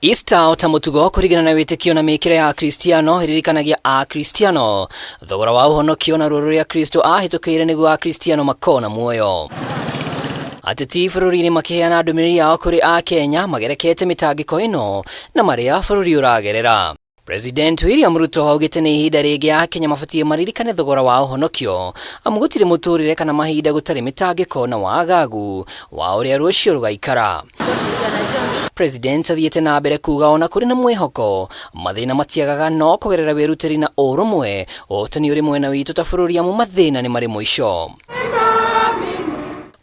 Easter o ta mũtugo kũringana na wĩtĩkio na mĩkĩre ya Akristiano ĩririkanagia Akristiano thogora wa ũhonokio na ruo rũrĩa Kristo ahĩtũkĩire nĩguo Akristiano makona muoyo. Ateti bũrũri-inĩ makĩheana ndũmĩrĩri yao kũrĩ Akenya magerekete mĩtangĩko ĩno na marĩa bũrũri ũragerera. President William Ruto augĩte nĩ ihinda rĩngĩ Akenya mabatiĩ maririkane thogora wa ũhonokio amu gũtirĩ mũtũrĩre kana mahinda gũtarĩ mĩtangĩko na wagagu wa ũrĩa rũciũ rũgaikara. President athiĩte na mbere kuga ona kũrĩ na mwĩhoko mathĩna matiagaga no kũgerera wĩrutĩri na ũrũmwe ũhotani ũrĩ mwena witũ ta bũrũri amu mathĩna nĩ marĩ mũico.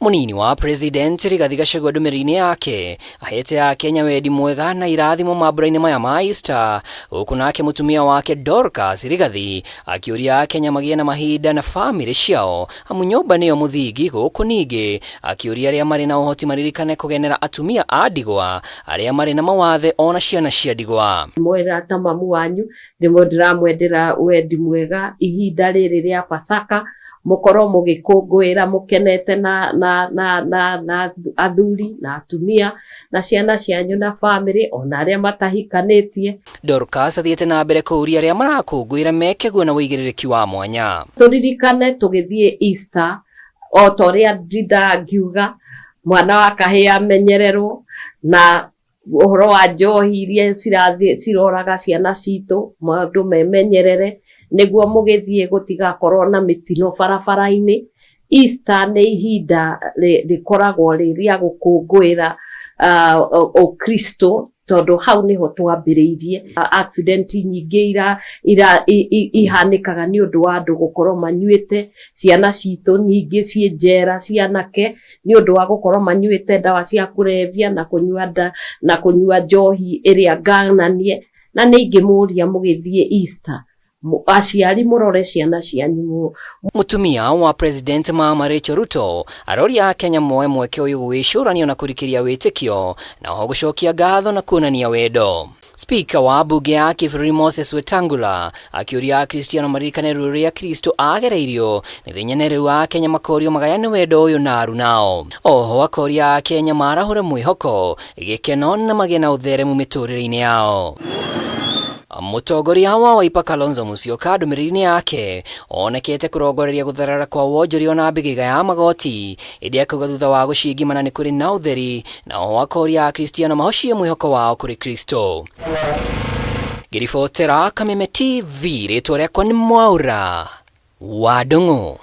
Mũnini wa President Rigathi Gachagua ndũmĩrĩri-inĩ yake ahete Akenya wendi mwega na irathimo mambura-inĩ maya ma Easter, gũkũ nake mũtumia wake Dorcas Rigathi akĩũria Akenya magĩe na mahinda na famĩlĩ ciao amu nyũmba nĩyo mũthingi, gũkũ ningĩ akĩũria arĩa marĩ na ũhoti maririkane kũgenera atumia a ndigwa arĩa marĩ na mawathe ona ciana cia ndigwa. Mwĩra ta mamu wanyu Rĩmwe ndĩramwendera wendi mwega ihinda rĩrĩ rĩa Pasaka, mũkorwo mũgĩkũngũĩra mũkenete na, na, na, na, na athuri na atumia na ciana cianyu na bamĩrĩ ona arĩa matahikanĩtie. Dorcas athiĩte na mbere kũũria arĩa marakũngũĩra meke guo na ũigĩrĩrĩki wa mwanya. Tũririkane tũgĩthiĩ Easter o ta ũrĩa ndindaga ngiuga mwana wa kahĩĩ amenyererwo na ũhoro wa njohi iria cirathiĩ ciroraga ciana citũ, andũ memenyerere nĩguo mũgĩthiĩ gũtigakorwo na mĩtino barabara-inĩ. Easter nĩ ihinda rĩkoragwo rĩ rĩa gũkũngũĩra ũkristo tondũ hau nĩho twambĩrĩirie. Accident nyingĩ ihanĩkaga nĩ ũndũ wa andũ gũkorwo manyuĩte, ciana citũ nyingĩ ciĩ njera cia anake nĩ ũndũ wa gũkorwo manyuĩte ndawa cia kũrebia na kũnyua nda na kũnyua njohi ĩrĩa ngananie. Na nĩ ingĩmũria mũgĩthiĩ Easter, aciari mũrore ciana cianyu. Mũtumia wa President Mama Rachel Ruto aroria Akenya moe mweke ũyũ gwĩcũrania na kũrikĩria wĩtĩkio na oho gũcokia ngatho na kuonania wendo. Spika wa mbunge ya kĩbũrũri Moses Wetangula akĩũria Akristiano maririkane ruo rũrĩa Kristo agereirio nĩ thĩnyene rĩu Akenya makorio magayane wendo ũyũ na arunao. Oho akoria Akenya marahũre mwĩhoko, gĩkeno na magĩe na ũtheremu mĩtũrĩre-inĩ yao. Mũtongoria wa Wiper Kalonzo Musyoka ndũmĩrĩri-inĩ yake onekete kũrongoreria gũtherera kwa wonjoria ona mbĩgĩga ya magoti ĩndĩ akauga thutha wa gũcingimana nĩ kũrĩ na ũtheri na oho akoria Akristiano mahocie mwĩhoko wao kũrĩ Kristo. Ngĩribotera Kameme TV, rĩtwa rĩakwa nĩ Mwaũra wa Ndung'u.